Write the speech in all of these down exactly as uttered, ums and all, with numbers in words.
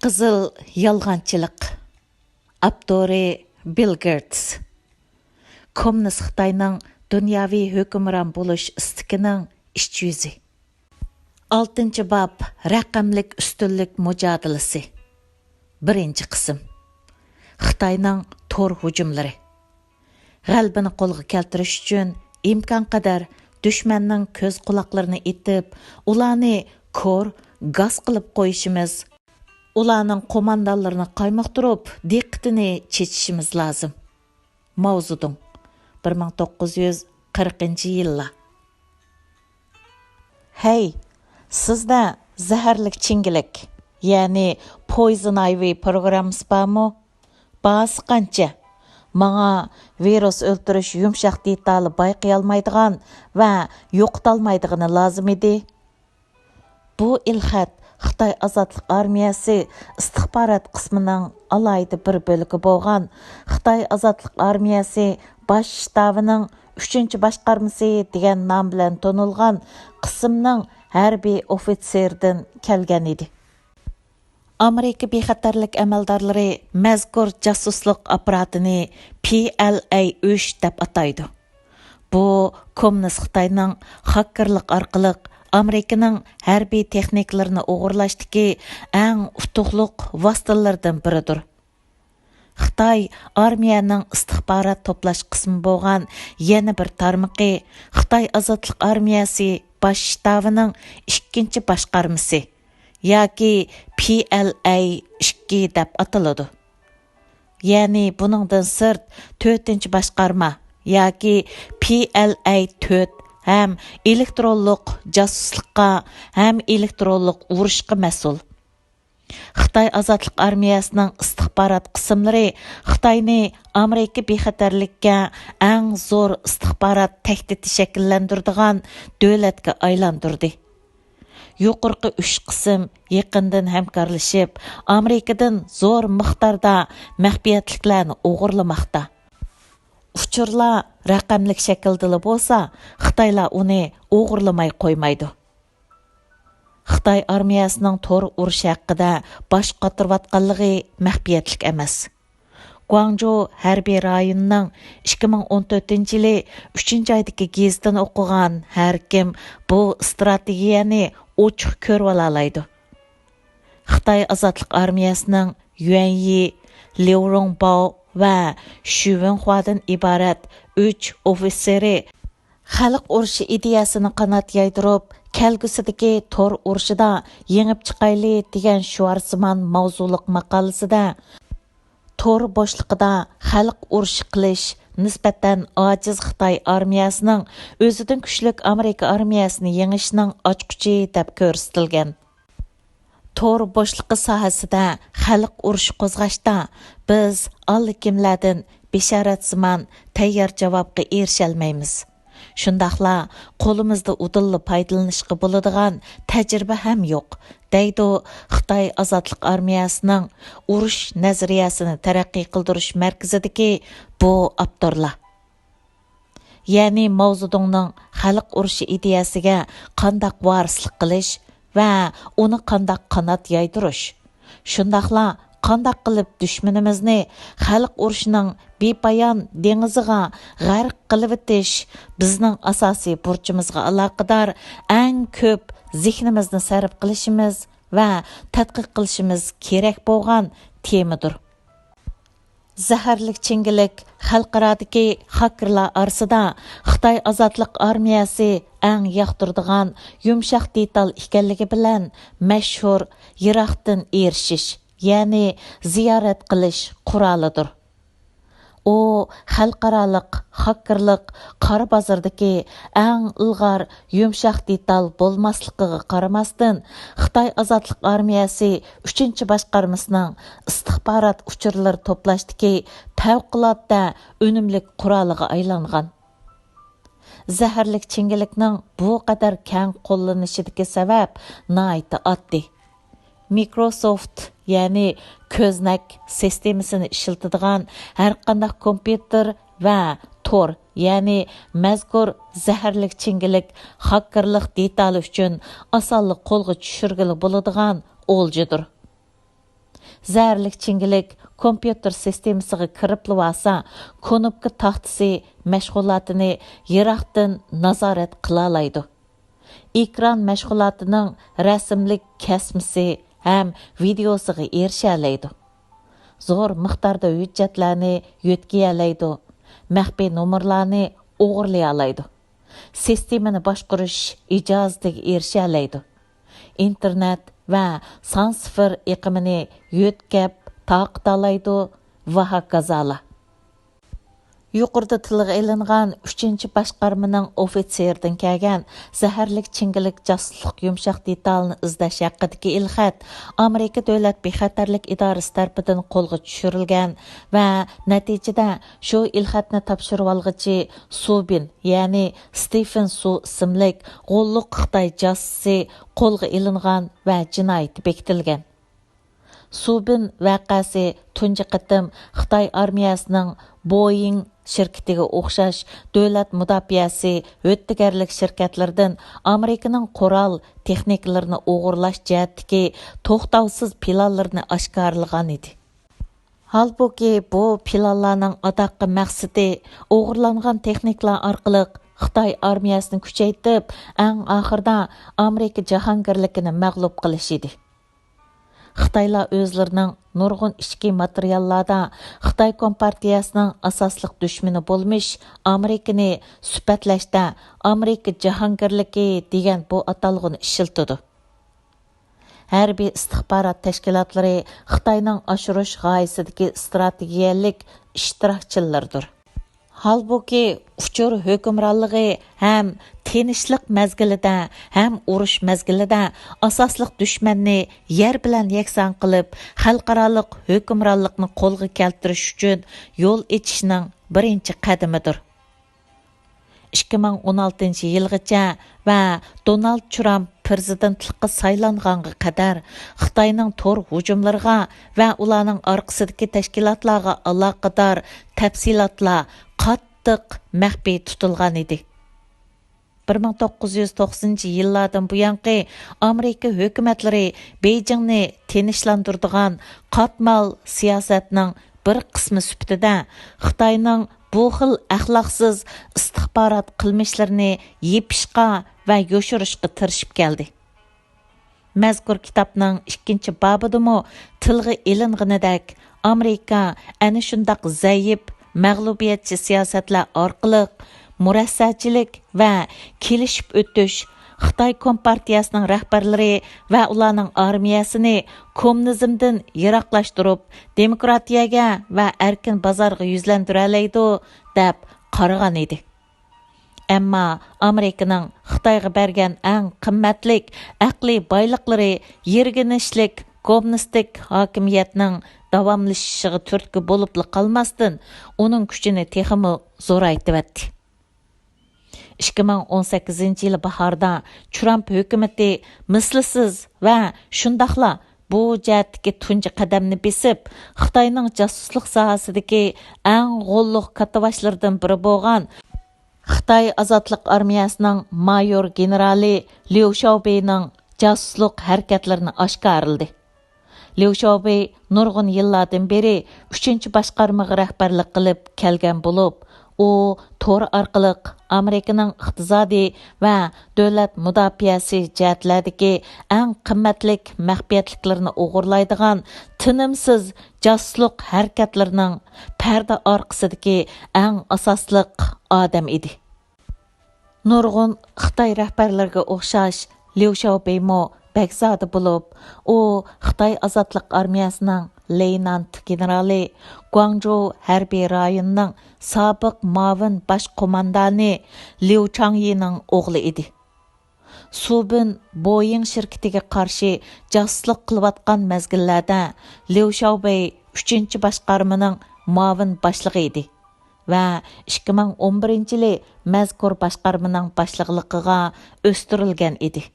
قىزىل يالغانچىلىق. ئاپتورى بىل گېيتس. كوممۇنىست خىتاينىڭ دۇنياۋى ھۆكۈمران بولۇش ئىستىكىنىڭ ئىچ يۈزى. ئالتىنچى باب، رەقەملىك ئۈستۈنلۈك مۇجادىلىسى. بىرىنچى قىسىم. خىتاينىڭ تور ھۇجۇملىرى. غەلىبىنى قولغا كەلتۈرۈش ئۈچۈن ئىمكانقەدەر دۈشمەننىڭ كۆز-قۇلاقلىرىنى ئېتىپ، ئۇلارنى كور، گاس قىلىپ قويۇشىمىز، ئۇلارنىڭ قوماندانلىرىنى قايمۇقتۇرۇپ، دىققىتىنى چېچىشىمىز لازىم. ماۋزېدۇڭ، بىر مىڭ توققۇز يۈز قىرىقىنچى يىللار. ھەي، سىزدە زەھەرلىك چىڭگىلىك، يەنى پويزون ئايۋى پروگراممىسى بارمۇ؟ باھاسى قانچە؟ ماڭا ۋىرۇس ئۆلتۈرۈش يۇمشاق دېتالى بايقىيالمايدىغان ۋە يوقىتالمايدىغىنى لازىم ئىدى. بۇ ئېلخەت خىتاي ئازادلىق ئارمىيەسى ئىستىخبارات قىسمىنىڭ ئالاھىدە بىر بۆلىكى بولغان خىتاي ئازادلىق ئارمىيەسى باش شتابىنىڭ ئۈچىنچى باشقارمىسى دېگەن نام بىلەن تونۇلغان قىسىمنىڭ ھەربىي ئوفىتسېرىدىن كەلگەن ئىدى. ئامېرىكا بىخەتەرلىك ئەمەلدارلىرى مەزكۇر جاسۇسلۇق ئاپپاراتىنى پى ئېل ئەي ئۈچ دەپ ئاتايدۇ. بۇ كوممۇنىست خىتاينىڭ خاككېرلىق ئارقىلىق ئامېرىكىنىڭ ھەربىي تېخنىكىلىرىنى ئوغرىلاشتىكى ئەڭ ئۇتۇقلۇق ۋاسىتىلىرىدىن بىرىدۇر. خىتاي ئارمىيەنىڭ ئىستىخبارات توپلاش قىسمى بولغان يەنە بىر تارمىقى خىتاي ئازادلىق ئارمىيەسى باش شتابىنىڭ ئىككىنچى باشقارمىسى ياكى پى ئېل ئەي ئىككى دەپ ئاتىلىدۇ. يەنى بۇنىڭدىن سىرت تۆتىنچى باشقارما ياكى پى ئېل ئەي تۆت ھەم ئېلېكترونلۇق جاسۇسلۇققا ھەم ئېلېكترونلۇق ئۇرۇشقا مەسئۇل. خىتاي ئازادلىق ئارمىيەسىنىڭ ئىستىخبارات قىسىملىرى خىتاينى ئامېرىكا بىخەتەرلىككە ئەڭ زور ئىستىخبارات تەھدىتى شەكىللەندۈرىدىغان دۆلەتكە ئايلاندۇردى. يۇقىرىقى ئۈچ قىسىم يېقىندىن ھەمكارلىشىپ، ئامېرىكىدىن زور مىقداردا مەخپىيەتلىكلەرنى ئوغرىلىماقتا. ئۇچۇرلار رەقەملىك شەكىلدىلا بولسا، خىتايلار ئۇنى ئوغرىلىماي قويمايدۇ. خىتاي ئارمىيەسىنىڭ تور ئۇرۇشى ھەققىدە باش قاتۇرۇۋاتقانلىقى مەخپىيەتلىك ئەمەس. گۇاڭجۇ ھەربىي رايونىنىڭ ئىككى مىڭ ئون تۆتىنچى يىلى ئۈچىنچى ئايدىكى گېزىتىنى ئوقۇغان ھەر كىم بۇ ئىستراتېگىيەنى ئوچۇق كۆرۈۋالالايدۇ. خىتاي ئازادلىق ئارمىيەسىنىڭ يۈەنيى، ليۇ رۇڭباۋ ۋە شۈ ۋېنخۇادىن ئىبارەت ئۈچ ئوفىتسېرى خەلق ئۇرۇشى ئىدىيەسىنى قانات يايدۇرۇپ، كەلگۈسىدىكى تور ئۇرۇشىدا يېڭىپ چىقايلى دېگەن شوئارسىمان ماۋزۇلۇق ماقالىسىدە، تور بوشلۇقىدا خەلق ئۇرۇشى قىلىش نىسبەتەن ئاجىز خىتاي ئارمىيەسىنىڭ ئۆزىدىن كۈچلۈك ئامېرىكا ئارمىيەسىنى يېڭىشنىڭ ئاچقۇچى دەپ كۆرسىتىلگەن. تور بوشلۇقى ساھەسىدە خەلق ئۇرۇشى قوزغاشتا بىز ئاللىكىملەردىن بېشارەتسىمان تەييار جاۋابقا ئېرىشەلمەيمىز. شۇنداقلا قولىمىزدا ئۇدۇللا پايدىلىنىشقا بولىدىغان تەجرىبە ھەم يوق، دەيدۇ خىتاي ئازادلىق ئارمىيەسىنىڭ ئۇرۇش نەزەرىيەسىنى تەرەققىي قىلدۇرۇش مەركىزىدىكى بۇ ئاپتورلار. يەنى ماۋزېدۇڭنىڭ خەلق ئۇرۇشى ئىدىيەسىگە قانداق ۋارىسلىق قىلىش ۋە ئۇنى قانداق قانات يايدۇرۇش، شۇنداقلا قانداق قىلىپ دۈشمىنىمىزنى خەلق ئۇرۇشىنىڭ بىپايان دېڭىزىغا غەرق قىلىۋېتىش بىزنىڭ ئاساسىي بۇرچىمىزغا ئالاقىدار ئەڭ كۆپ زېھنىمىزنى سەرپ قىلىشىمىز ۋە تەتقىق قىلىشىمىز كېرەك بولغان تېمىدۇر. زەھەرلىك چىڭگىلىك خەلقئارادىكى خاككېرلار ئارىسىدا خىتاي ئازادلىق ئارمىيەسى ئەڭ ياقتۇرىدىغان يۇمشاق دېتال ئىكەنلىكى بىلەن مەشھۇر يىراقتىن ئېرىشىش، يەنى زىيارەت قىلىش قورالىدۇر. ئۇ خەلقئارالىق خاككېرلىق قارا بازىرىدىكى ئەڭ ئىلغار يۇمشاق دېتال بولماسلىقىغا قارىماستىن، خىتاي ئازادلىق ئارمىيەسى ئۈچىنچى باشقارمىسىنىڭ ئىستىخبارات ئۇچۇرلىرى توپلاشتىكى پەۋقۇلئاددە ئۈنۈملۈك قورالىغا ئايلانغان. زەھەرلىك چىڭگىلىكنىڭ بۇ قەدەر كەڭ قوللىنىشىدىكى سەۋەب ناھايىتى ئاددىي. مىكروسوفت، يەنى كۆزنەك سىستېمىسىنى ئىشلىتىدىغان ھەرقانداق كومپيۇتېر ۋە تور، يەنى مەزكۇر زەھەرلىك چىڭگىلىك خاككېرلىق دېتالى ئۈچۈن ئاسانلا قولغا چۈشۈرگىلى بولىدىغان ئولجىدۇر. زەھەرلىك چىڭگىلىك كومپيۇتېر سىستېمىسىغا كىرىپلىۋالسا، كۇنۇپكا تاختىسى مەشغۇلاتىنى يىراقتىن نازارەت قىلالايدۇ. ئېكران مەشغۇلاتىنىڭ رەسىملىك كەسمىسى ھەم ۋىدېئوسىغا ئېرىشەلەيدۇ. زور مىقداردا ھۆججەتلەرنى يۆتكىيەلەيدۇ، مەخپىي نومۇرلارنى ئوغرىلىيالايدۇ. سىستېمىنى باشقۇرۇش ئىجازىتىگە ئېرىشەلەيدۇ. ئىنتېرنېت ۋە سان سىفىر ئېقىمىنى يۆتكەپ تارقىتالايدۇ ۋە ھاكازالا. يۇقىرىدا تىلغا ئېلىنغان ئۈچىنچى باشقارمىنىڭ ئوفىتسېرىدىن كەلگەن زەھەرلىك چىڭگىلىك جاسۇسلۇق يۇمشاق دېتالىنى ئىزدەش ھەققىدىكى ئېلخەت ئامېرىكا دۆلەت بىخەتەرلىك ئىدارىسى تەرىپىدىن قولغا چۈشۈرۈلگەن ۋە نەتىجىدە شۇ ئېلخەتنى تاپشۇرۇۋالغۇچى سۇبىن، يەنى ستېفېن سۇ ئىسىملىك غوللۇق خىتاي جاسۇسى قولغا ئېلىنغان ۋە جىنايىتى بېكىتىلگەن. سۇبىن ۋەقەسى تۇنجى قېتىم خىتاي ئارمىيەسىنىڭ بويىڭ شىركىتىگە ئوخشاش دۆلەت مۇداپىئەسى ھۆددىگەرلىك شىركەتلىرىدىن ئامېرىكىنىڭ قورال تېخنىكىلىرىنى ئوغرىلاش جەھەتتىكى توختاۋسىز پىلانلىرىنى ئاشكارىلىغان ئىدى. ھالبۇكى، بۇ پىلانلارنىڭ ئاداققى مەقسىتى ئوغرىلانغان تېخنىكىلار ئارقىلىق خىتاي ئارمىيەسىنى كۈچەيتىپ، ئەڭ ئاخىرىدا ئامېرىكا جاھانگىرلىكىنى مەغلۇپ قىلىش ئىدى. خىتايلار ئۆزلىرىنىڭ نۇرغۇن ئىچكى ماتېرىياللاردا خىتاي كومپارتىيەسىنىڭ ئاساسلىق دۈشمىنى بولمىش ئامېرىكىنى سۈپەتلەشتە ئامېرىكا جاھانگىرلىكى دېگەن بۇ ئاتالغۇنى ئىشلىتىدۇ. ھەربىي ئىستىخبارات تەشكىلاتلىرى خىتاينىڭ ئاشۇرۇش غايىسىدىكى ئىستراتېگىيەلىك ئىشتىراكچىلىرىدۇر. ھالبۇكى، ئۇچۇر ھۆكۈمرانلىقى ھەم تىنچلىق مەزگىلىدە، ھەم ئۇرۇش مەزگىلىدە ئاساسلىق دۈشمەننى يەر بىلەن يەكسان قىلىپ، خەلقئارالىق ھۆكۈمرانلىقنى قولغا كەلتۈرۈش ئۈچۈن يول ئېچىشنىڭ بىرىنچى قەدىمىدۇر. ئىككى مىڭ ئون ئالتىنچى يىلغىچە ۋە دونالد ترامپ پىرېزىدېنتلىققا سايلانغانغا قەدەر خىتاينىڭ تور ھۇجۇملىرىغا ۋە ئۇلارنىڭ ئارقىسىدىكى تەشكىلاتلارغا ئالاقىدار تەپسىلاتلار قاتتىق مەخپىي تۇتۇلغان ئىدى. بىر مىڭ توققۇز يۈز توقسىنىنچى يىللاردىن بۇيانقى ئامېرىكا ھۆكۈمەتلىرى بېيجىڭنى تىنچلاندۇرىدىغان قاتمال سىياسەتنىڭ بىر قىسمى سۈپىتىدە خىتاينىڭ بۇ خىل ئەخلاقسىز ئىستىخبارات قىلمىشلىرىنى يېپىشقا ۋە يوشۇرۇشقا تىرىشىپ كەلدى. مەزكۇر كىتابنىڭ ئىككىنچى بابىدىمۇ تىلغا ئېلىنغىنىدەك، ئامېرىكا ئەنە شۇنداق زەئىپ، مەغلۇبىيەتچى سىياسەتلەر ئارقىلىق مۇرەسسەچىلىك ۋە كېلىشىپ ئۆتۈش، خىتاي كومپارتىيەسىنىڭ رەھبەرلىرى ۋە ئۇلارنىڭ ئارمىيەسىنى كوممۇنىزمدىن يىراقلاشتۇرۇپ، دېموكراتىيەگە ۋە ئەركىن بازارغا يۈزلەندۈرەلەيدۇ، دەپ قارىغان ئىدى. ئەمما ئامېرىكىنىڭ خىتايغا بەرگەن ئەڭ قىممەتلىك ئەقلىي بايلىقلىرى يىرگىنچلىك كوممۇنىستىك ھاكىمىيەتنىڭ داۋاملىشىشىغا تۈرتكە بولۇپلا قالماستىن، ئۇنىڭ كۈچىنى تېخىمۇ زورايتىۋەتتى. ئىككى مىڭ ئون سەككىزىنچى يىل باھاردا ترامپ ھۆكۈمىتى مىسلىسىز ۋە شۇنداقلا بۇ جەھەتتىكى تۇنجى قەدەمنى بېسىپ، خىتاينىڭ جاسۇسلۇق ساھەسىدىكى ئەڭ غوللۇق كاتتىباشلىرىدىن بىرى بولغان خىتاي ئازادلىق ئارمىيەسىنىڭ مايور گېنېرالى ليۇ شياۋبېينىڭ جاسۇسلۇق ھەرىكەتلىرىنى ئاشكارىلىدى. ليۇ شياۋبېي نۇرغۇن يىللاردىن بېرى ئۈچىنچى باشقارمىغا رەھبەرلىك قىلىپ كەلگەن بولۇپ، ئۇ تور ئارقىلىق ئامېرىكىنىڭ ئىقتىسادىي ۋە دۆلەت مۇداپىئەسى جەھەتلەردىكى ئەڭ قىممەتلىك مەخپىيەتلىكلىرىنى ئوغرىلايدىغان تىنىمسىز جاسۇسلۇق ھەرىكەتلىرىنىڭ پەردە ئارقىسىدىكى ئەڭ ئاساسلىق ئادەم ئىدى. نۇرغۇن خىتاي رەھبەرلىرىگە ئوخشاش، ليۇ شياۋبېيمۇ بەگزادە بولۇپ، ئۇ خىتاي ئازادلىق ئارمىيەسىنىڭ لېيتېنانت گېنېرالى، گۇاڭجۇ ھەربىي رايونىنىڭ سابىق مۇئاۋىن باش قوماندانى ليۇ چاڭيىنىڭ ئوغلى ئىدى. سۇبىن بويىڭ شىركىتىگە قارشى جاسۇسلۇق قىلىۋاتقان مەزگىللەردە ليۇ شياۋبېي ئۈچىنچى باشقارمىنىڭ مۇئاۋىن باشلىقى ئىدى ۋە ئىككى مىڭ ئون بىرىنچى يىلى مەزكۇر باشقارمىنىڭ باشلىقلىقىغا ئۆستۈرۈلگەن ئىدى.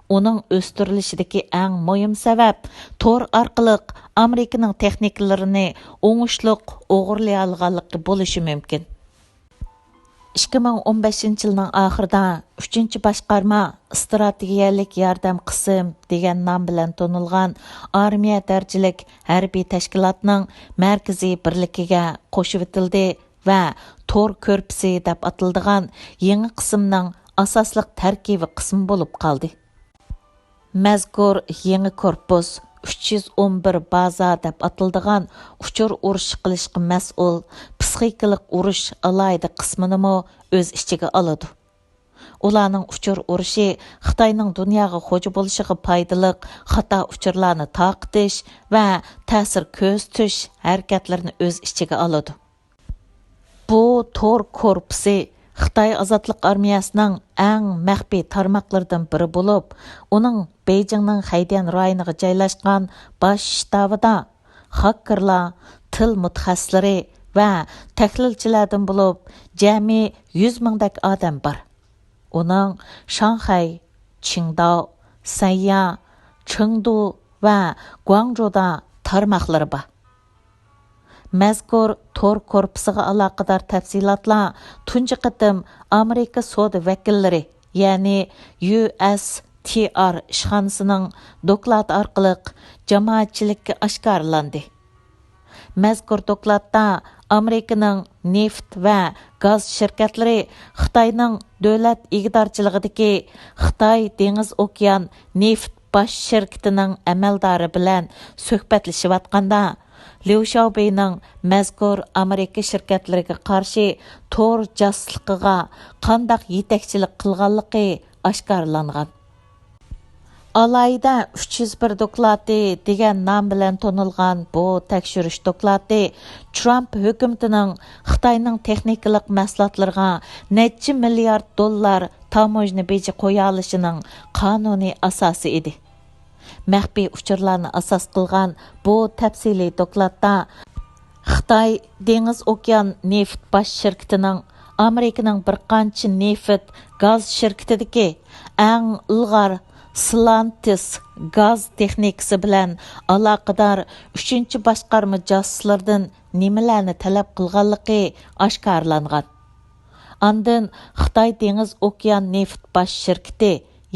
ئۇنىڭ ئۆستۈرۈلۈشىدىكى ئەڭ مۇھىم سەۋەب تور ئارقىلىق ئامېرىكىنىڭ تېخنىكىلىرىنى ئوڭۇشلۇق ئوغرىلىيالىغانلىقى بولۇشى مۇمكىن. ئىككى مىڭ ئون بەشىنچى يىلنىڭ ئاخىرىدا ئۈچىنچى باشقارما ئىستراتېگىيەلىك ياردەم قىسىم دېگەن نام بىلەن تونۇلغان ئارمىيە دەرىجىلىك ھەربىي تەشكىلاتنىڭ مەركىزىي بىرلىكىگە قوشۇۋېتىلدى ۋە تور كۆرپىسى دەپ ئاتىلىدىغان يېڭى قىسىمنىڭ ئاساسلىق تەركىبىي قىسمى بولۇپ قالدى. مەزكۇر يېڭى كورپۇس ئۈچ يۈز ئون بىر بازا دەپ ئاتىلىدىغان ئۇچۇر ئۇرۇشى قىلىشقا مەسئۇل پسىخىكىلىق ئۇرۇش ئالاھىدە قىسمىنىمۇ ئۆز ئىچىگە ئالىدۇ. ئۇلارنىڭ ئۇچۇر ئۇرۇشى خىتاينىڭ دۇنياغا خوجا بولۇشىغا پايدىلىق خاتا ئۇچۇرلارنى تارقىتىش ۋە تەسىر كۆرسىتىش ھەرىكەتلىرىنى ئۆز ئىچىگە ئالىدۇ. بۇ تور كورپۇسى خىتاي ئازادلىق ئارمىيەسىنىڭ ئەڭ مەخپىي تارماقلىرىدىن بىرى بولۇپ، ئۇنىڭ بېيجىڭنىڭ خەيدىيەن رايونىغا جايلاشقان باش شتابىدا خاككېرلار، تىل مۇتەخەسسىسلىرى ۋە تەھلىلچىلەردىن بولۇپ جەمئىي يۈز مىڭدەك ئادەم بار. ئۇنىڭ شاڭخەي، چىڭداۋ، سەنيا، چېڭدۇ ۋە گۇاڭجۇدا تارماقلىرى بار. مەزكۇر تور كورپۇسىغا ئالاقىدار تەپسىلاتلار تۇنجى قېتىم ئامېرىكا سودا ۋەكىللىرى، يەنى يۇ ئېس تى ئار ئىشخانىسىنىڭ دوكلاتى ئارقىلىق جامائەتچىلىككە ئاشكارىلاندى. مەزكۇر دوكلاتتا ئامېرىكىنىڭ نېفىت ۋە گاز شىركەتلىرى خىتاينىڭ دۆلەت ئىگىدارچىلىقىدىكى خىتاي دېڭىز ئوكيان نېفىت باش شىركىتىنىڭ ئەمەلدارى بىلەن سۆھبەتلىشىۋاتقاندا، ليۇ شياۋبېينىڭ مەزكۇر ئامېرىكا شىركەتلىرىگە قارشى تور جاسۇسلۇقىغا قانداق يېتەكچىلىك قىلغانلىقى ئاشكارىلانغان. ئالاھىدە ئۈچ يۈز بىر دوكلاتى دېگەن نام بىلەن تونۇلغان بۇ تەكشۈرۈش دوكلاتى ترامپ ھۆكۈمىتىنىڭ خىتاينىڭ تېخنىكىلىق مەھسۇلاتلىرىغا نەچچە مىليارد دوللار تاموژنا بېجى قويالىشىنىڭ قانۇنىي ئاساسى ئىدى. مەخپىي ئۇچۇرلارنى ئاساس قىلغان بۇ تەپسىلىي دوكلاتتا خىتاي دېڭىز ئوكيان نېفىت باش شىركىتىنىڭ ئامېرىكىنىڭ بىر قانچە نېفىت گاز شىركىتىدىكى ئەڭ ئىلغار سلانتىس گاز تېخنىكىسى بىلەن ئالاقىدار ئۈچىنچى باشقارما جاسۇسلىرىدىن نېمىلەرنى تەلەپ قىلغانلىقى ئاشكارىلانغان. ئاندىن خىتاي دېڭىز ئوكيان نېفىت باش شىركىتى،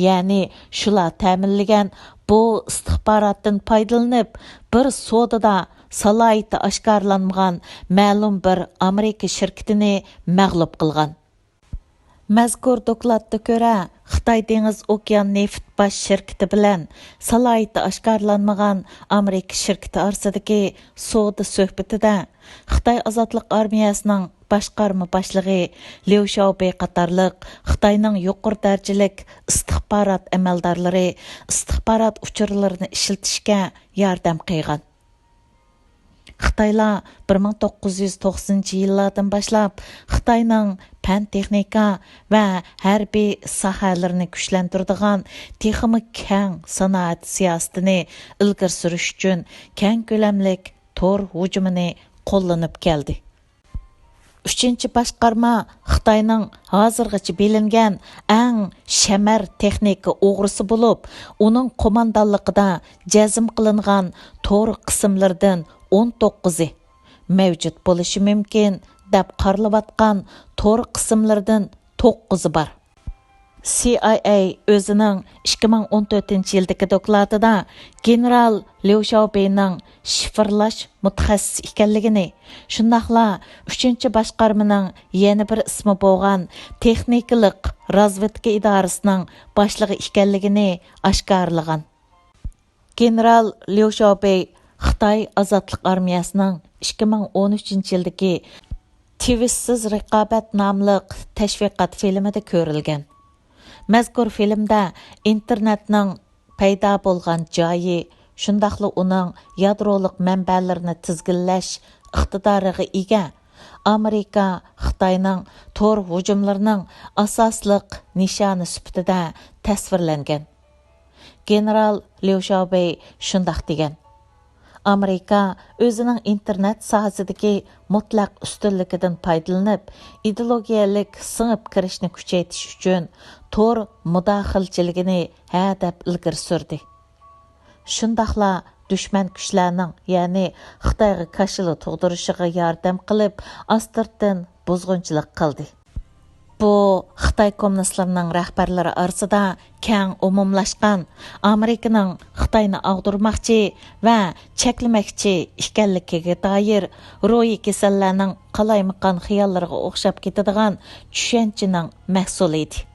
يەنى شۇلار تەمىنلىگەن بۇ ئىستىخباراتتىن پايدىلىنىپ، بىر سودىدا سالاھىيىتى ئاشكارىلانمىغان مەلۇم بىر ئامېرىكا شىركىتىنى مەغلۇپ قىلغان. مەزكۇر دوكلاتتا كۆرە، خىتاي دېڭىز ئوكيان نېفىت باش شىركىتى بىلەن سالاھىيىتى ئاشكارىلانمىغان ئامېرىكا شىركىتى ئارىسىدىكى سودا سۆھبىتىدە خىتاي ئازادلىق ئارمىيەسىنىڭ باشقارما باشلىقى ليۇ شياۋبېي قاتارلىق خىتاينىڭ يۇقىرى دەرىجىلىك ئىستىخبارات ئەمەلدارلىرى ئىستىخبارات ئۇچۇرلىرىنى ئىشلىتىشكە ياردەم قىلغان. خىتايلار بىر مىڭ توققۇز يۈز توقسىنىنچى يىللاردىن باشلاپ خىتاينىڭ پەن-تېخنىكا ۋە ھەربىي ساھەلىرىنى كۈچلەندۈرىدىغان تېخىمۇ كەڭ سانائەت سىياسىتىنى ئىلگىرى سۈرۈش ئۈچۈن كەڭ كۆلەملىك تور ھۇجۇمىنى قوللىنىپ كەلدى. ئۈچىنچى باشقارما خىتاينىڭ ھازىرغىچە بىلىنگەن ئەڭ شەمەر تېخنىكا ئوغرىسى بولۇپ، ئۇنىڭ قوماندانلىقىدا جەزم قىلىنغان تور قىسىملىرىدىن ئون توققۇزى مەۋجۇت بولۇشى مۇمكىن دەپ قارىلىۋاتقان تور قىسىملىرىدىن توققۇزى بار. سى ئاي ئەي ئۆزىنىڭ ئىككى مىڭ ئون تۆتىنچى يىلدىكى دوكلاتىدا گېنېرال ليۇ شياۋبېينىڭ شىفىرلاش مۇتەخەسسىسى ئىكەنلىكىنى، شۇنداقلا ئۈچىنچى باشقارمىنىڭ يەنە بىر ئىسمى بولغان تېخنىكىلىق رازۋېدكا ئىدارىسىنىڭ باشلىقى ئىكەنلىكىنى ئاشكارىلىغان. گېنېرال ليۇ شياۋبېي خىتاي ئازادلىق ئارمىيەسىنىڭ ئىككى مىڭ ئون ئۈچىنچى يىلدىكى تىۋىشسىز رىقابەت ناملىق تەشۋىقات فىلىمىدە كۆرۈلگەن. مەزكۇر فىلىمدە ئىنتېرنېتنىڭ پەيدا بولغان جايى، شۇنداقلا ئۇنىڭ يادرولۇق مەنبەلىرىنى تىزگىنلەش ئىقتىدارىغا ئىگە ئامېرىكا خىتاينىڭ تور ھۇجۇملىرىنىڭ ئاساسلىق نىشانى سۈپىتىدە تەسۋىرلەنگەن. گېنېرال ليۇ شياۋبېي شۇنداق دېگەن: ئامېرىكا ئۆزىنىڭ ئىنتېرنېت ساھەسىدىكى مۇتلەق ئۈستۈنلۈكىدىن پايدىلىنىپ، ئىدېئولوگىيەلىك سىڭىپ كىرىشنى كۈچەيتىش ئۈچۈن تور مۇداخىلىچىلىكىنى ھەدەپ ئىلگىرى سۈردى. شۇنداقلا دۈشمەن كۈچلەرنىڭ، يەنى خىتايغا كاشىلا تۇغدۇرۇشىغا ياردەم قىلىپ، ئاستىرتىن بۇزغۇنچىلىق قىلدى. بۇ خىتاي كوممۇنىستلىرىنىڭ رەھبەرلىرى ئارىسىدا كەڭ ئومۇملاشقان ئامېرىكىنىڭ خىتاينى ئاغدۇرماقچى ۋە چەكلىمەكچى ئىكەنلىكىگە دائىر روھىي كېسەللەرنىڭ قالايمىقان خىياللىرىغا ئوخشاپ كېتىدىغان چۈشەنچىنىڭ مەھسۇلى ئىدى.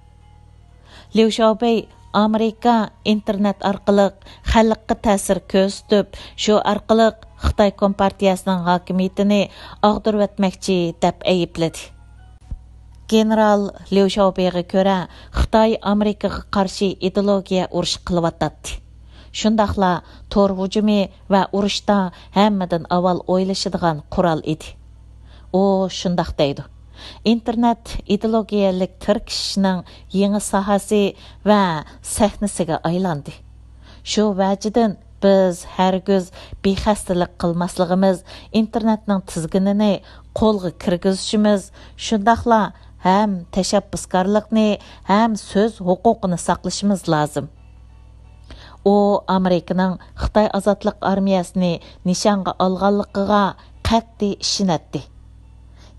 ليۇ شياۋبېي ئامېرىكا ئىنتېرنېت ئارقىلىق خەلققە تەسىر كۆرسىتىپ، شۇ ئارقىلىق خىتاي كومپارتىيەسىنىڭ ھاكىمىيىتىنى ئاغدۇرۇۋەتمەكچى دەپ ئەيىبلىدى. گېنېرال ليۇ شياۋبېيغا كۆرە، خىتاي ئامېرىكىغا قارشى ئىدېئولوگىيە ئۇرۇشى قىلىۋاتاتتى. شۇنداقلا تور ھۇجۇمى ۋە ئۇرۇشتا ھەممىدىن ئاۋۋال ئويلىشىدىغان قورال ئىدى. ئۇ شۇنداق دەيدۇ: ئىنتېرنېت ئىدېئولوگىيەلىك تىركىشىشنىڭ يېڭى ساھەسى ۋە سەھنىسىگە ئايلاندى. شۇ ۋەجىدىن بىز ھەرگىز بىخەستىلىك قىلماسلىقىمىز، ئىنتېرنېتنىڭ تىزگىنىنى قولغا كىرگۈزۈشىمىز، شۇنداقلا ھەم تەشەببۇسكارلىقنى، ھەم سۆز ھوقۇقىنى ساقلىشىمىز لازىم. ئۇ ئامېرىكىنىڭ خىتاي ئازادلىق ئارمىيەسىنى نىشانغا ئالغانلىقىغا قەتئىي ئىشىنەتتى.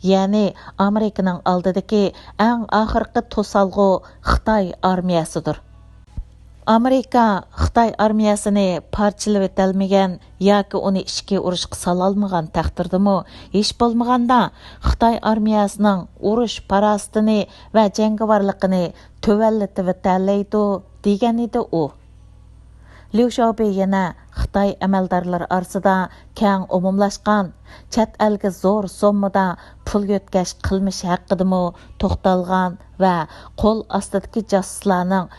يەنى ئامېرىكىنىڭ ئالدىدىكى ئەڭ ئاخىرقى توسالغۇ خىتاي ئارمىيەسىدۇر. ئامېرىكا خىتاي ئارمىيەسىنى پارچىلىۋېتەلمىگەن ياكى ئۇنى ئىچكى ئۇرۇشقا سالالمىغان تەقدىردىمۇ، ھېچ بولمىغاندا خىتاي ئارمىيەسىنىڭ ئۇرۇش پاراسىتىنى ۋە جەڭگىۋارلىقىنى تۆۋەنلىتىۋېتەلەيدۇ، دېگەن ئىدى ئۇ. ليۇ شياۋبېي يەنە خىتاي ئەمەلدارلىرى ئارىسىدا كەڭ ئومۇملاشقان چەت ئەلگە زور سوممىدا پۇل يۆتكەش قىلمىشى ھەققىدىمۇ توختالغان ۋە قول ئاستىدىكى جاسۇسلارنىڭ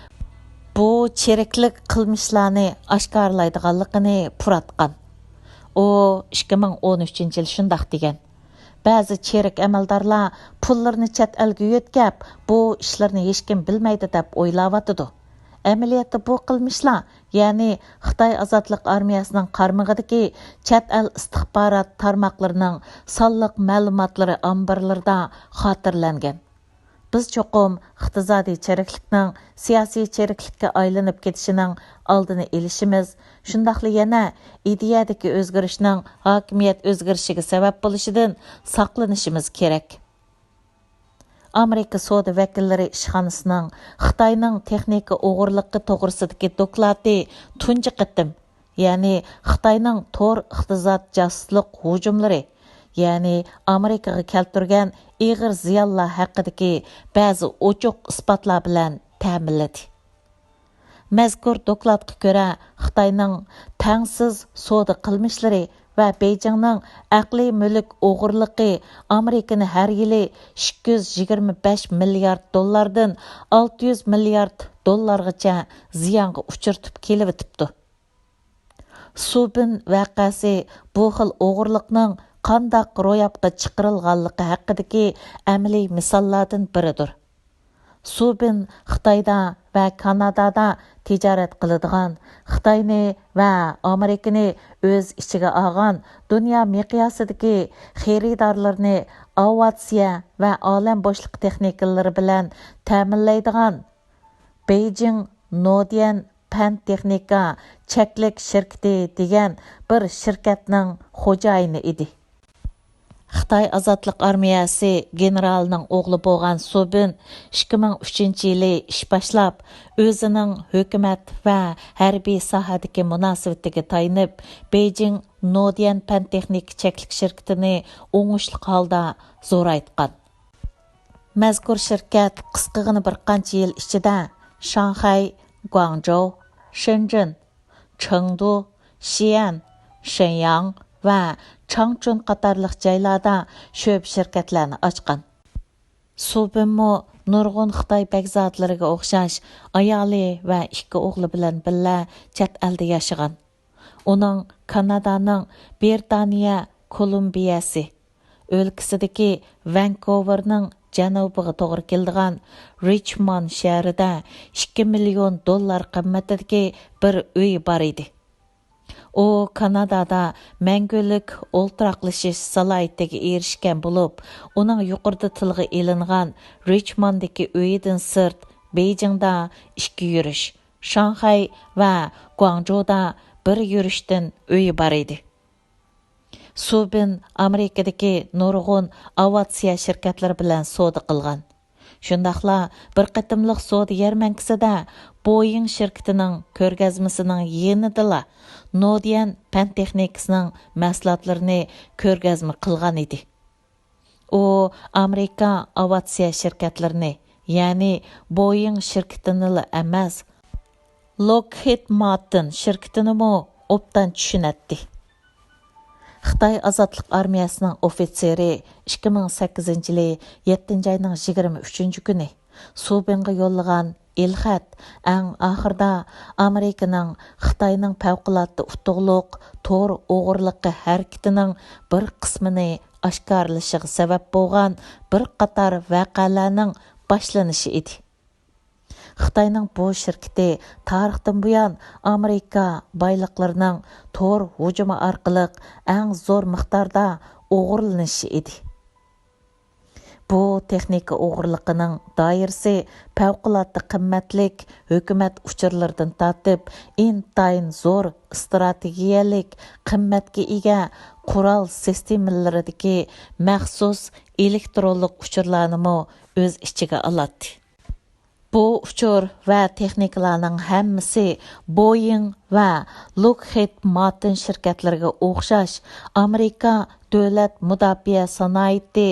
بۇ چىرىكلىك قىلمىشلارنى ئاشكارىلايدىغانلىقىنى پۇراتقان. ئۇ ئىككى مىڭ ئون ئۈچىنچى يىل شۇنداق دېگەن: بەزى چىرىك ئەمەلدارلار پۇللىرىنى چەت ئەلگە يۆتكەپ، بۇ ئىشلارنى ھېچكىم بىلمەيدۇ دەپ ئويلاۋاتىدۇ. ئەمەلىيەتتە بۇ قىلمىشلار، يەنى خىتاي ئازادلىق ئارمىيەسىنىڭ قارمىقىدىكى چەت ئەل ئىستىخبارات تارماقلىرىنىڭ سانلىق مەلۇماتلىرى ئامبارلىرىدا خاتىرىلەنگەن. بىز چوقۇم ئىقتىسادىي چىرىكلىكنىڭ سىياسىي چىرىكلىككە ئايلىنىپ كېتىشىنىڭ ئالدىنى ئېلىشىمىز، شۇنداقلا يەنە ئىدىيەدىكى ئۆزگىرىشنىڭ ھاكىمىيەت ئۆزگىرىشىگە سەۋەب بولۇشىدىن ساقلىنىشىمىز كېرەك. ئامېرىكا سودا ۋەكىللىرى ئىشخانىسىنىڭ خىتاينىڭ تېخنىكا ئوغرىلىقى توغرىسىدىكى دوكلاتى تۇنجى قېتىم، يەنى خىتاينىڭ تور ئىقتىساد جاسۇسلۇق ھۇجۇملىرى، يەنى ئامېرىكىغا كەلتۈرگەن ئېغىر زىيانلار ھەققىدىكى بەزى ئوچۇق ئىسپاتلار بىلەن تەمىنلىدى. مەزكۇر دوكلاتقا كۆرە، خىتاينىڭ تەڭسىز سودا قىلمىشلىرى ۋە بېيجىڭنىڭ ئەقلىي مۈلۈك ئوغرىلىقى ئامېرىكىنى ھەر يىلى ئىككى يۈز يىگىرمە بەش مىليارد دوللاردىن ئالتە يۈز مىليارد دوللارغىچە زىيانغا ئۇچرىتىپ كېلىۋېتىپتۇ. سۇبىن ۋەقەسى بۇ خىل ئوغرىلىقنىڭ قانداق روياپقا چىقىرىلغانلىقى ھەققىدىكى ئەمەلىي مىساللاردىن بىرىدۇر. سۇبىن خىتايدا ۋە كانادادا تىجارەت قىلىدىغان، خىتاينى ۋە ئامېرىكىنى ئۆز ئىچىگە ئالغان دۇنيا مىقياسىدىكى خېرىدارلىرىنى ئاۋىئاتسىيە ۋە ئالەم بوشلۇقى تېخنىكىلىرى بىلەن تەمىنلەيدىغان بېيجىڭ نودىيەن پەن تېخنىكا چەكلىك شىركىتى دېگەن بىر شىركەتنىڭ خوجايىنى ئىدى. خىتاي ئازادلىق ئارمىيەسى گېنېرالىنىڭ ئوغلى بولغان سۇبىن ئىككى مىڭ ئۈچىنچى يىلى ئىش باشلاپ، ئۆزىنىڭ ھۆكۈمەت ۋە ھەربىي ساھەدىكى مۇناسىۋىتىگە تايىنىپ، بېيجىڭ نودىيەن پەن تېخنىكا چەكلىك شىركىتىنى ئوڭۇشلۇق ھالدا زورايتقان. مەزكۇر شىركەت قىسقىغىنە بىر قانچە يىل ئىچىدە شاڭخەي، گۇاڭجۇ، شېنجېن، چېڭدۇ، شىئەن، شېنياڭ ۋە چاڭچۈن قاتارلىق جايلاردا شۆبە شىركەتلەرنى ئاچقان. سۇبىنمۇ نۇرغۇن خىتاي بەگزادىلىرىگە ئوخشاش ئايالى ۋە ئىككى ئوغلى بىلەن بىللە چەت ئەلدە ياشىغان. ئۇنىڭ كانادانىڭ برىتانىيە كولۇمبىيەسى ئۆلكىسىدىكى ۋانكوۋېرنىڭ جەنۇبىغا توغرا كېلىدىغان رىچموند شەھىرىدە ئىككى مىليون دوللار قىممىتىدىكى بىر ئۆيى بار ئىدى. ئۇ كانادادا مەڭگۈلۈك ئولتۇراقلىشىش سالاھىيىتىگە ئېرىشكەن بولۇپ، ئۇنىڭ يۇقىرىدا تىلغا ئېلىنغان رىچمونددىكى ئۆيىدىن سىرت، بېيجىڭدا ئىككى يۈرۈش، شاڭخەي ۋە گۇاڭجۇدا بىر يۈرۈشتىن ئۆيى بار ئىدى. سۇبىن ئامېرىكىدىكى نۇرغۇن ئاۋىئاتسىيە شىركەتلىرى بىلەن سودا قىلغان. شۇنداقلا بىر قېتىملىق سودا يەرمەنكىسىدە بويىڭ شىركىتىنىڭ كۆرگەزمىسىنىڭ يېنىدىلا نوديەن پەن تېخنىكىسىنىڭ مەھسۇلاتلىرىنى كۆرگەزمە قىلغان ئىدى. ئۇ ئامېرىكا ئاۋىئاتسىيە شىركەتلىرىنى، يەنى بويىڭ شىركىتىنىلا ئەمەس، لوكھىد مارتىن شىركىتىنىمۇ ئوبدان چۈشىنەتتى. خىتاي ئازادلىق ئارمىيەسىنىڭ ئوفىتسېرى ئىككى مىڭ سەككىزىنچى يىلى يەتتىنچى ئاينىڭ يىگىرمە ئۈچىنچى كۈنى سۇبىنغا يوللىغان ئېلخەت ئەڭ ئاخىرىدا ئامېرىكىنىڭ خىتاينىڭ پەۋقۇلئاددە ئۇتۇقلۇق تور ئوغرىلىقى ھەرىكىتىنىڭ بىر قىسمىنى ئاشكارىلىشىغا سەۋەب بولغان بىر قاتار ۋەقەلەرنىڭ باشلىنىشى ئىدى. خىتاينىڭ بۇ شىركىتى تارىختىن بۇيان ئامېرىكا بايلىقلىرىنىڭ تور ھۇجۇمى ئارقىلىق ئەڭ زور مىقداردا ئوغرىلىنىشى ئىدى. بۇ تېخنىكا ئوغرىلىقىنىڭ دائىرىسى پەۋقۇلئاددە قىممەتلىك ھۆكۈمەت ئۇچۇرلىرىدىن تارتىپ، ئىنتايىن زور ئىستراتېگىيەلىك قىممەتكە ئىگە قورال سىستېمىلىرىدىكى مەخسۇس ئېلېكترونلۇق ئۇچۇرلارنىمۇ ئۆز ئىچىگە ئالاتتى. بۇ ئۇچۇر ۋە تېخنىكىلارنىڭ ھەممىسى بويىڭ ۋە لوكھىد مارتىن شىركەتلىرىگە ئوخشاش ئامېرىكا دۆلەت مۇداپىئە سانائىتى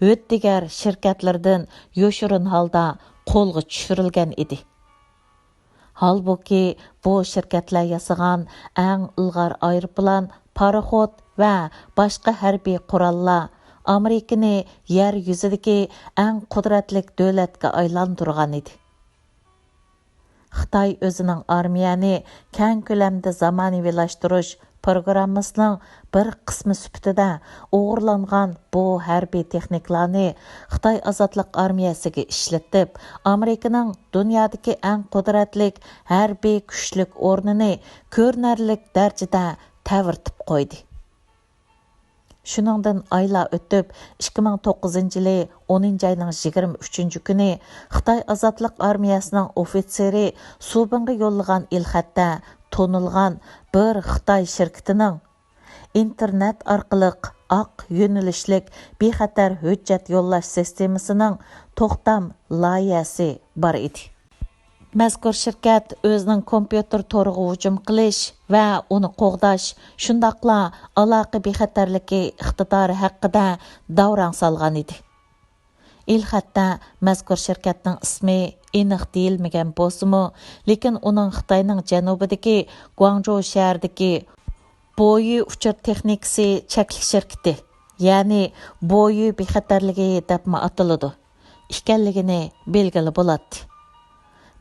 ھۆددىگەر شىركەتلىرىدىن يوشۇرۇن ھالدا قولغا چۈشۈرۈلگەن ئىدى. ھالبۇكى، بۇ شىركەتلەر ياسىغان ئەڭ ئىلغار ئايروپىلان، پاراخوت ۋە باشقا ھەربىي قوراللار ئامېرىكىنى يەر يۈزىدىكى ئەڭ قۇدرەتلىك دۆلەتكە ئايلاندۇرغان ئىدى. خىتاي ئۆزىنىڭ ئارمىيەنى كەڭ كۆلەمدە زامانىۋىلاشتۇرۇش پروگراممىسىنىڭ بىر قىسمى سۈپىتىدە ئوغرىلانغان بۇ ھەربىي تېخنىكىلارنى خىتاي ئازادلىق ئارمىيەسىگە ئىشلىتىپ، ئامېرىكىنىڭ دۇنيادىكى ئەڭ قۇدرەتلىك ھەربىي كۈچلۈك ئورنىنى كۆرۈنەرلىك دەرىجىدە تەۋرىتىپ قويدى. شۇنىڭدىن ئايلار ئۆتۈپ، ئىككى مىڭ توققۇزىنچى يىلى ئونىنچى ئاينىڭ يىگىرمە ئۈچىنچى كۈنى خىتاي ئازادلىق ئارمىيەسىنىڭ ئوفىتسېرى سۇبىڭغا يوللىغان ئېلخەتتە تونۇلغان بىر خىتاي شىركىتىنىڭ ئىنتېرنېت ئارقىلىق ئاق يۆنىلىشلىك بىخەتەر ھۆججەت يوللاش سىستېمىسىنىڭ توختام لايىھەسى بار ئىدى. مەزكۇر شىركەت ئۆزىنىڭ كومپيۇتېر تورىغا ھۇجۇم قىلىش ۋە ئۇنى قوغداش، شۇنداقلا ئالاقە بىخەتەرلىكى ئىقتىدارى ھەققىدە داۋراڭ سالغان ئىدى. ئېلخەتتە مەزكۇر شىركەتنىڭ ئىسمى ئېنىق دېيىلمىگەن بولسىمۇ، لېكىن ئۇنىڭ خىتاينىڭ جەنۇبىدىكى گۇاڭجۇ شەھىرىدىكى بويى ئۇچۇر تېخنىكىسى چەكلىك شىركىتى، يەنى بويى بىخەتەرلىكى دەپمۇ ئاتىلىدۇ، ئىكەنلىكىنى بىلگىلى بولاتتى.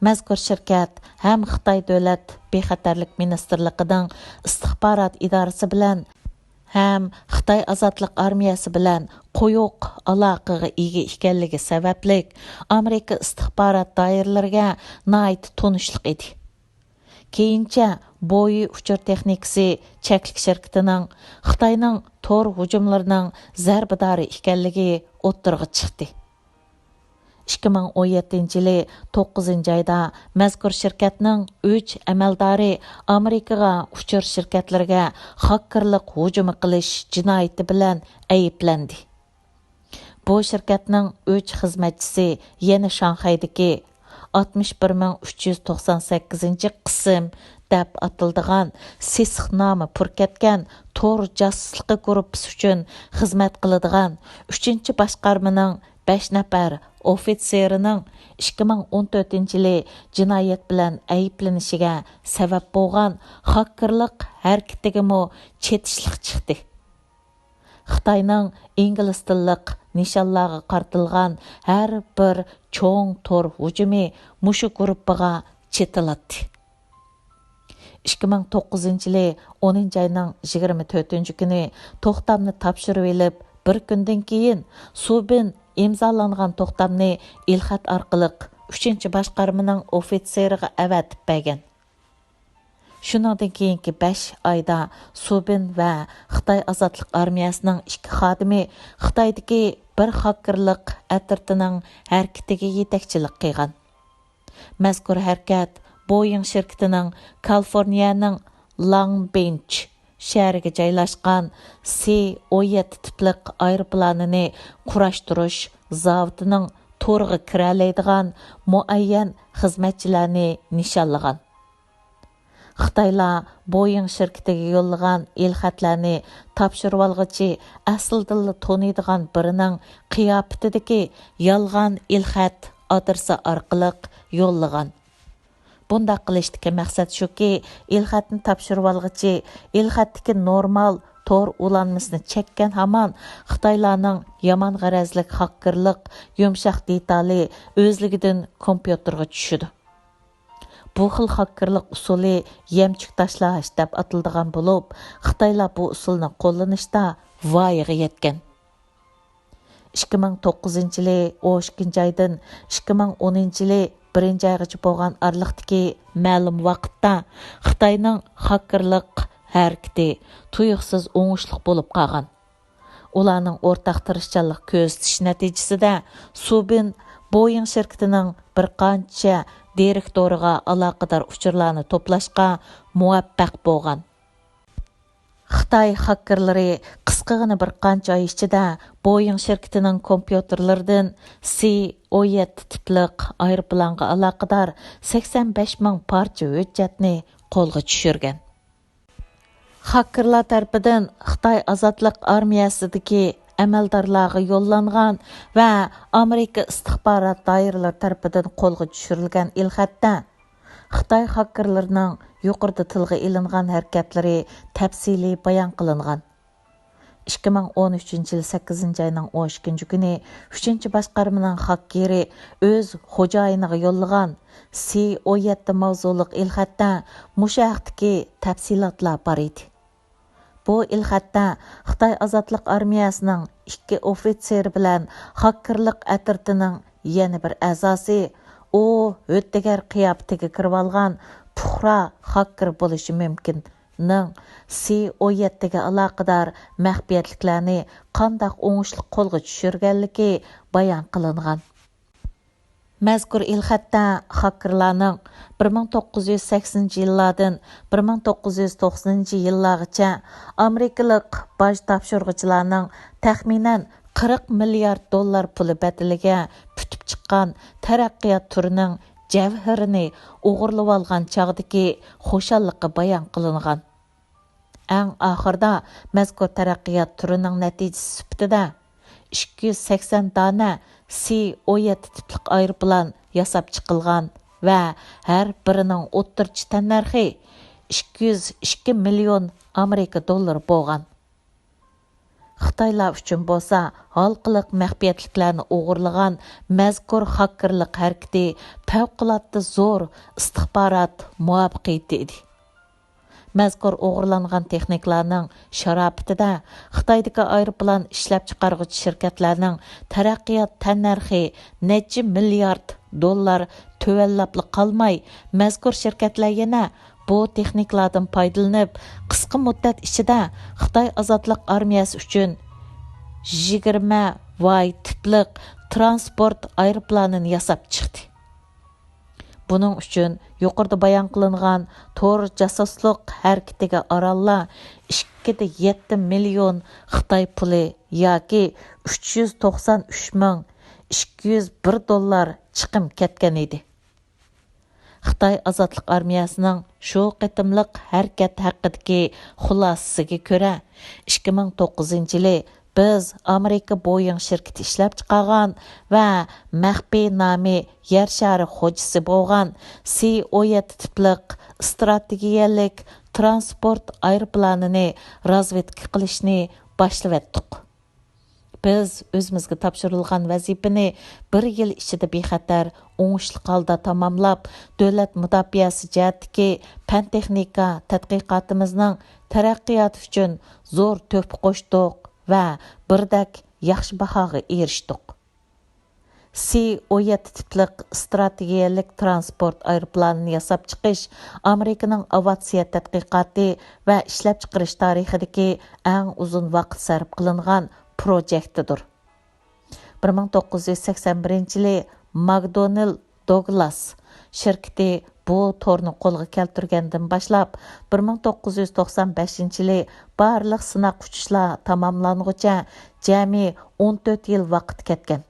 مەزكۇر شىركەت ھەم خىتاي دۆلەت بىخەتەرلىك مىنىستىرلىقىنىڭ ئىستىخبارات ئىدارىسى بىلەن ھەم خىتاي ئازادلىق ئارمىيەسى بىلەن قويۇق ئالاقىگە ئىگە ئىكەنلىكى سەۋەبلىك، ئامېرىكا ئىستىخبارات دائىرىلىرىگە ناھايىتى تونۇشلۇق ئىدى. كېيىنچە بويى ئۇچۇر تېخنىكىسى چەكلىك شىركىتىنىڭ خىتاينىڭ تور ھۇجۇملىرىنىڭ زەربىدارى ئىكەنلىكى ئوتتۇرىغا چىقتى. ئىككى مىڭ ئون يەتتىنچى يىلى توققۇزىنچى ئايدا مەزكۇر شىركەتنىڭ ئۈچ ئەمەلدارى ئامېرىكىغا ئۇچۇر شىركەتلىرىگە خاككېرلىق ھۇجۇمى قىلىش جىنايىتى بىلەن ئەيىبلەندى. بۇ شىركەتنىڭ ئۈچ خىزمەتچىسى يەنە شاڭخەيدىكى ئاتمىش بىر مىڭ ئۈچ يۈز توقسان سەككىزىنچى قىسىم دەپ ئاتىلىدىغان سېسىق نامى پۈركەتكەن تور جاسۇسلۇقى گۇرۇپپىسى ئۈچۈن خىزمەت قىلىدىغان ئۈچىنچى باشقارمىنىڭ بەش نەپەر ئوفىتسېرىنىڭ ئىككى مىڭ ئون تۆتىنچى يىلى جىنايەت بىلەن ئەيىبلىنىشىگە سەۋەب بولغان خاككېرلىق ھەرىكىتىگىمۇ چېتىشلىق چىقتى. خىتاينىڭ ئىنگلىز تىللىق نىشانلارغا قارىتىلغان ھەر بىر چوڭ تور ھۇجۇمى مۇشۇ گۇرۇپپىغا چېتىلاتتى. ئىككى مىڭ توققۇزىنچى يىلى ئونىنچى ئاينىڭ يىگىرمە تۆتىنچى كۈنى توختامنى تاپشۇرۇۋېلىپ، بىر كۈندىن كېيىن سۇبىن ئىمزالانغان توختامنى ئېلخەت ئارقىلىق ئۈچىنچى باشقارمىنىڭ ئوفىتسېرىغا ئەۋەتىپ بەرگەن. شۇنىڭدىن كېيىنكى بەش ئايدا سۇبىن ۋە خىتاي ئازادلىق ئارمىيەسىنىڭ ئىككى خادىمى خىتايدىكى بىر خاككېرلىق ئەترىتىنىڭ ھەرىكىتىگە يېتەكچىلىك قىلغان. مەزكۇر ھەرىكەت بويىڭ شىركىتىنىڭ كالىفورنىيەنىڭ لانگ بېنچ شەھىرىگە جايلاشقان سى ئون يەتتە تىپلىق ئايروپىلانىنى قۇراشتۇرۇش زاۋۇتىنىڭ تورغا كىرەلەيدىغان مۇئەييەن خىزمەتچىلەرنى نىشانلىغان. خىتايلار بويىڭ شىركىتىگە يوللىغان ئېلخەتلەرنى تاپشۇرۇۋالغۇچى ئەسلىدىنلا تونۇيدىغان بىرىنىڭ قىياپىتىدىكى يالغان ئېلخەت ئادرېسى ئارقىلىق يوللىغان. بۇنداق قىلىشتىكى مەقسەت شۇكى، ئېلخەتنى تاپشۇرۇۋالغۇچى ئېلخەتتىكى نورمال تور ئۇلانمىسىنى چەككەن ھامان خىتايلارنىڭ يامان غەرەزلىك خاككېرلىق يۇمشاق دېتالى ئۆزلۈكىدىن كومپيۇتېرغا چۈشىدۇ. بۇ خىل خاككېرلىق ئۇسۇلى يەمچۈك تاشلاش دەپ ئاتىلىدىغان بولۇپ، خىتايلار بۇ ئۇسۇلنى قوللىنىشتا ۋايىغا يەتكەن. ئىككى مىڭ توققۇزىنچى يىلى ئون ئىككىنچى ئايدىن ئىككى مىڭ ئونىنچى يىلى بىرىنچى ئايغىچە بولغان ئارىلىقتىكى مەلۇم ۋاقىتتا خىتاينىڭ خاككېرلىق ھەرىكىتى تۇيۇقسىز ئوڭۇشلۇق بولۇپ قالغان. ئۇلارنىڭ ئورتاق تىرىشچانلىق كۆرسىتىشى نەتىجىسىدە، سۇبىن بويىڭ شىركىتىنىڭ بىر قانچە دىرېكتورىغا ئالاقىدار ئۇچۇرلارنى توپلاشقا مۇۋەپپەق بولغان. خىتاي خاككېرلىرى قىسقىغىنە بىر قانچە ئاي ئىچىدە بويىڭ شىركىتىنىڭ كومپيۇتېرلىرىدىن سى ئون يەتتە تىپلىق ئايروپىلانغا ئالاقىدار سەكسەن بەش مىڭ پارچە ھۆججەتنى قولغا چۈشۈرگەن. خاككېرلار تەرىپىدىن خىتاي ئازادلىق ئارمىيەسىدىكى ئەمەلدارلارغا يوللانغان ۋە ئامېرىكا ئىستىخبارات دائىرىلىرى تەرىپىدىن قولغا چۈشۈرۈلگەن ئېلخەتتە خىتاي خاككېرلىرىنىڭ يۇقىرىدا تىلغا ئېلىنغان ھەرىكەتلىرى تەپسىلىي بايان قىلىنغان. ئىككى مىڭ ئون ئۈچىنچى يىل سەككىزىنچى ئاينىڭ ئون ئىككىنچى كۈنى ئۈچىنچى باشقارمىنىڭ خاككېرى ئۆز خوجايىنىغا يوللىغان سى ئون يەتتە ماۋزۇلۇق ئېلخەتتە مۇشۇ ھەقتىكى تەپسىلاتلار بار ئىدى. بۇ ئېلخەتتە خىتاي ئازادلىق ئارمىيەسىنىڭ ئىككى ئوفىتسېرى بىلەن خاككېرلىق ئەترىتىنىڭ يەنە بىر ئەزاسى، ئۇ ھۆددىگەر قىياپىتىگە كىرىۋالغان پۇقرا خاككېر بولۇشى مۇمكىن، نىڭ سى ئون يەتتىگە ئالاقىدار مەخپىيەتلىكلەرنى قانداق ئوڭۇشلۇق قولغا چۈشۈرگەنلىكى بايان قىلىنغان. مەزكۇر ئېلخەتتە خاككېرلارنىڭ بىر مىڭ توققۇز يۈز سەكسىنىنچى يىللاردىن بىر مىڭ توققۇز يۈز توقسىنىنچى يىللارغىچە ئامېرىكىلىق باج تاپشۇرغۇچىلارنىڭ تەخمىنەن قىرىق مىليارد دوللار پۇلى بەدىلىگە پۈتۈپ چىققان تەرەققىيات تۈرىنىڭ جەۋھىرىنى ئوغرىلىۋالغان چاغدىكى خۇشاللىقى بايان قىلىنغان. ئەڭ ئاخىرىدا مەزكۇر تەرەققىيات تۈرىنىڭ نەتىجىسى سۈپىتىدە ئىككى يۈز سەكسەن دانە سى ئون يەتتە تىپلىق ئايروپىلان ياساپ چىقىلغان ۋە ھەر بىرىنىڭ ئوتتۇرىچە تەننەرخى ئىككى يۈز ئىككى مىليون ئامېرىكا دوللىرى بولغان. خىتايلار ئۈچۈن بولسا ھالقىلىق مەخپىيەتلىكلەرنى ئوغرىلىغان مەزكۇر خاككېرلىق ھەرىكىتى پەۋقۇلئاددە زور ئىستىخبارات مۇۋەپپەقىيىتى ئىدى. مەزكۇر ئوغرىلانغان تېخنىكىلارنىڭ شاراپىتىدە خىتايدىكى ئايروپىلان ئىشلەپچىقارغۇچى شىركەتلەرنىڭ تەرەققىيات تەننەرخى نەچچە مىليارد دوللار تۆۋەنلەپلا قالماي، مەزكۇر شىركەتلەر يەنە بۇ تېخنىكىلاردىن پايدىلىنىپ، قىسقا مۇددەت ئىچىدە خىتاي ئازادلىق ئارمىيەسى ئۈچۈن يىگىرمە ۋاي تىپلىق تىرانسپورت ئايروپىلانىنى ياساپ چىقتى. بۇنىڭ ئۈچۈن يۇقىرىدا بايان قىلىنغان تور جاسۇسلۇق ھەرىكىتىگە ئارانلا ئىككى دە يەتتە مىليون خىتاي پۇلى ياكى ئۈچ يۈز توقسان ئۈچ مىڭ ئىككى يۈز بىر دوللار چىقىم كەتكەن ئىدى. خىتاي ئازادلىق ئارمىيەسىنىڭ شۇ قېتىملىق ھەرىكەت ھەققىدىكى خۇلاسىسىگە كۆرە، ئىككى مىڭ توققۇزىنچى يىلى بىز ئامېرىكا بويىڭ شىركىتى ئىشلەپچىقارغان ۋە مەخپىي نامى يەر شارى خوجىسى بولغان سى ئون يەتتە تىپلىق ئىستراتېگىيەلىك تىرانسپورت ئايروپىلانىنى رازۋېدكا قىلىشنى باشلىۋەتتۇق. بىز ئۆزىمىزگە تاپشۇرۇلغان ۋەزىپىنى بىر يىل ئىچىدە بىخەتەر، ئوڭۇشلۇق ھالدا تاماملاپ، دۆلەت مۇداپىئەسى جەھەتتىكى پەن-تېخنىكا تەتقىقاتىمىزنىڭ تەرەققىياتى ئۈچۈن زور تۆھپە قوشتۇق ۋە بىردەك ياخشى باھاغا ئېرىشتۇق. سى ئون يەتتە تىپلىق ئىستراتېگىيەلىك تىرانسپورت ئايروپىلانىنى ياساپ چىقىش ئامېرىكىنىڭ ئاۋىئاتسىيە تەتقىقاتى ۋە ئىشلەپچىقىرىش تارىخىدىكى ئەڭ ئۇزۇن ۋاقىت سەرپ قىلىنغان پروژېكتىدۇر. بىر مىڭ توققۇز يۈز سەكسەن بىرىنچى يىلى ماكدونېل دوگلاس شىركىتى بۇ تورنى قولغا كەلتۈرگەندىن باشلاپ، بىر مىڭ توققۇز يۈز توقسان بەشىنچى يىلى بارلىق سىناق ئۇچۇشلار تاماملانغۇچە جەمئىي ئون تۆت يىل ۋاقىت كەتكەن.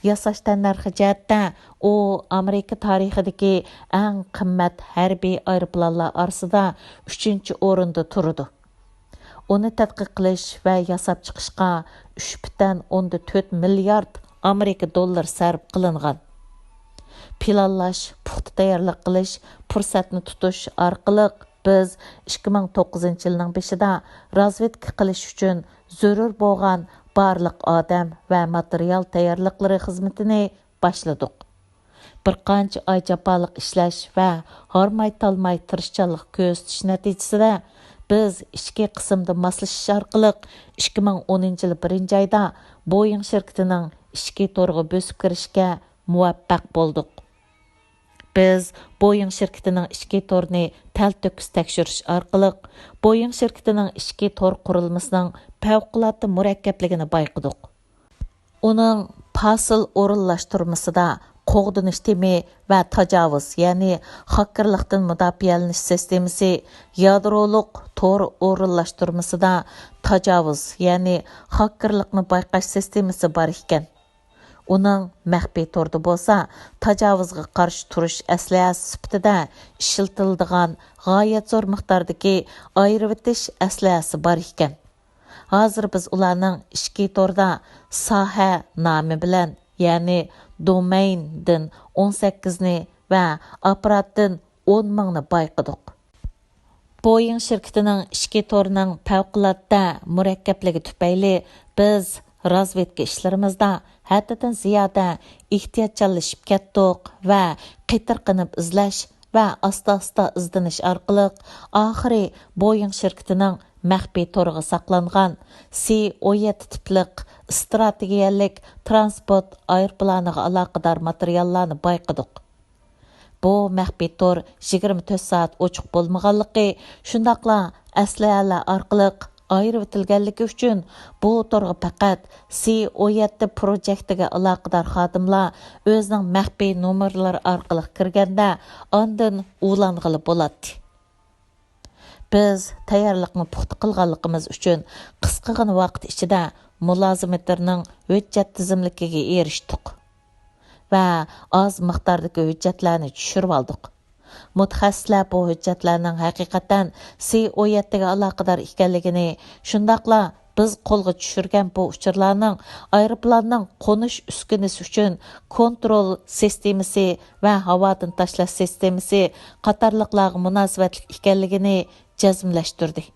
ياساش تەننەرخى جەھەتتە ئۇ ئامېرىكا تارىخىدىكى ئەڭ قىممەت ھەربىي ئايروپىلانلار ئارىسىدا ئۈچىنچى ئورۇندا تۇرىدۇ. ئۇنى تەتقىق قىلىش ۋە ياساپ چىقىشقا ئۈچ پۈتۈن ئوندىن تۆت مىليارد ئامېرىكا دوللىرى سەرپ قىلىنغان. پىلانلاش، پۇختا تەييارلىق قىلىش، پۇرسەتنى تۇتۇش ئارقىلىق بىز ئىككى مىڭ توققۇزىنچى يىلنىڭ بېشىدا رازۋېدكا قىلىش ئۈچۈن زۆرۈر بولغان بارلىق ئادەم ۋە ماتېرىيال تەييارلىقلىرى خىزمىتىنى باشلىدۇق. بىر قانچە ئاي جاپالىق ئىشلەش ۋە ھارماي-تالماي تىرىشچانلىق كۆرسىتىش نەتىجىسىدە، بىز ئىچكى قىسىمدا ماسلىشىش ئارقىلىق ئىككى مىڭ ئونىنچى يىل بىرىنچى ئايدا بويىڭ شىركىتىنىڭ ئىچكى تورىغا بۆسۈپ كىرىشكە مۇۋەپپەق بولدۇق. بىز بويىڭ شىركىتىنىڭ ئىچكى تورىنى تەلتۆكۈس تەكشۈرۈش ئارقىلىق، بويىڭ شىركىتىنىڭ ئىچكى تور قۇرۇلمىسىنىڭ پەۋقۇلئاددە مۇرەككەپلىكىنى بايقىدۇق. ئۇنىڭ پاسىل ئورۇنلاشتۇرمىسىدا قوغدىنىش تېمى ۋە تاجاۋۇز، يەنى خاككېرلىقتىن مۇداپىئەلىنىش سىستېمىسى، يادرولۇق تور ئورۇنلاشتۇرمىسىدا تاجاۋۇز، يەنى خاككېرلىقنى بايقاش سىستېمىسى بار ئىكەن. ئۇنىڭ مەخپىي توردا بولسا تاجاۋۇزغا قارشى تۇرۇش ئەسلىھەسى سۈپىتىدە ئىشلىتىلىدىغان غايەت زور مىقداردىكى ئايرىۋېتىش ئەسلىھەسى بار ئىكەن. ھازىر بىز ئۇلارنىڭ ئىچكى توردا ساھە نامى بىلەن، يەنى دومەيندىن ئون سەككىزنى ۋە ئاپپاراتتىن ئون مىڭنى بايقىدۇق. بويىڭ شىركىتىنىڭ ئىچكى تورىنىڭ پەۋقۇلئاددە مۇرەككەپلىكى تۈپەيلى، بىز رازۋېدكا ئىشلىرىمىزدا ھەددىدىن زىيادە ئېھتىياتچانلىشىپ كەتتۇق ۋە قېتىرقىنىپ ئىزدەش ۋە ئاستا-ئاستا ئىزدىنىش ئارقىلىق، ئاخىرى بويىڭ شىركىتىنىڭ مەخپىي تورىغا ساقلانغان سى ئون يەتتە تىپلىق ئىستراتېگىيەلىك تىرانسپورت ئايروپىلانىغا ئالاقىدار ماتېرىياللارنى بايقىدۇق. بۇ مەخپىي تور يىگىرمە تۆت سائەت ئوچۇق بولمىغانلىقى، شۇنداقلا ئەسلىھەلەر ئارقىلىق ئايرىۋېتىلگەنلىكى ئۈچۈن، بۇ تورغا پەقەت سى ئون يەتتە پروجېكتىگە ئالاقىدار خادىملار ئۆزىنىڭ مەخپىي نومۇرلىرى ئارقىلىق كىرگەندە، ئاندىن ئۇلانغىلى بولاتتى. بىز تەييارلىقنى پۇختا قىلغانلىقىمىز ئۈچۈن، قىسقىغىنا ۋاقىت ئىچىدە مۇلازىمېتىرنىڭ ھۆججەت تىزىملىكىگە ئېرىشتۇق ۋە ئاز مىقداردىكى ھۆججەتلەرنى چۈشۈرۈۋالدۇق. مۇتەخەسسىسلەر بۇ ھۆججەتلەرنىڭ ھەقىقەتەن سى ئون يەتتىگە ئالاقىدار ئىكەنلىكىنى، شۇنداقلا بىز قولغا چۈشۈرگەن بۇ ئۇچۇرلارنىڭ ئايروپىلاننىڭ قونۇش ئۈسكۈنىسى ئۈچۈن كونترول سىستېمىسى ۋە ھاۋادىن تاشلاش سىستېمىسى قاتارلىقلارغا مۇناسىۋەتلىك ئىكەنلىكىنى جەزملەشتۈردى.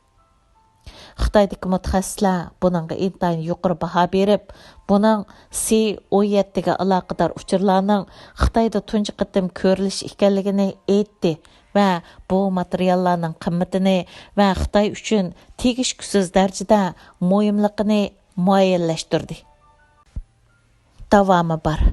خىتايدىكى مۇتەخەسسىسلەر بۇنىڭغا ئىنتايىن يۇقىرى باھا بېرىپ، بۇنىڭ سى ئون يەتتىگە ئالاقىدار ئۇچۇرلارنىڭ خىتايدا تۇنجى قېتىم كۆرۈلۈشى ئىكەنلىكىنى ئېيتتى ۋە بۇ ماتېرىياللارنىڭ قىممىتىنى ۋە خىتاي ئۈچۈن تېگىشكۈسىز دەرىجىدە مۇھىملىقىنى مۇئەييەنلەشتۈردى. داۋامى بار.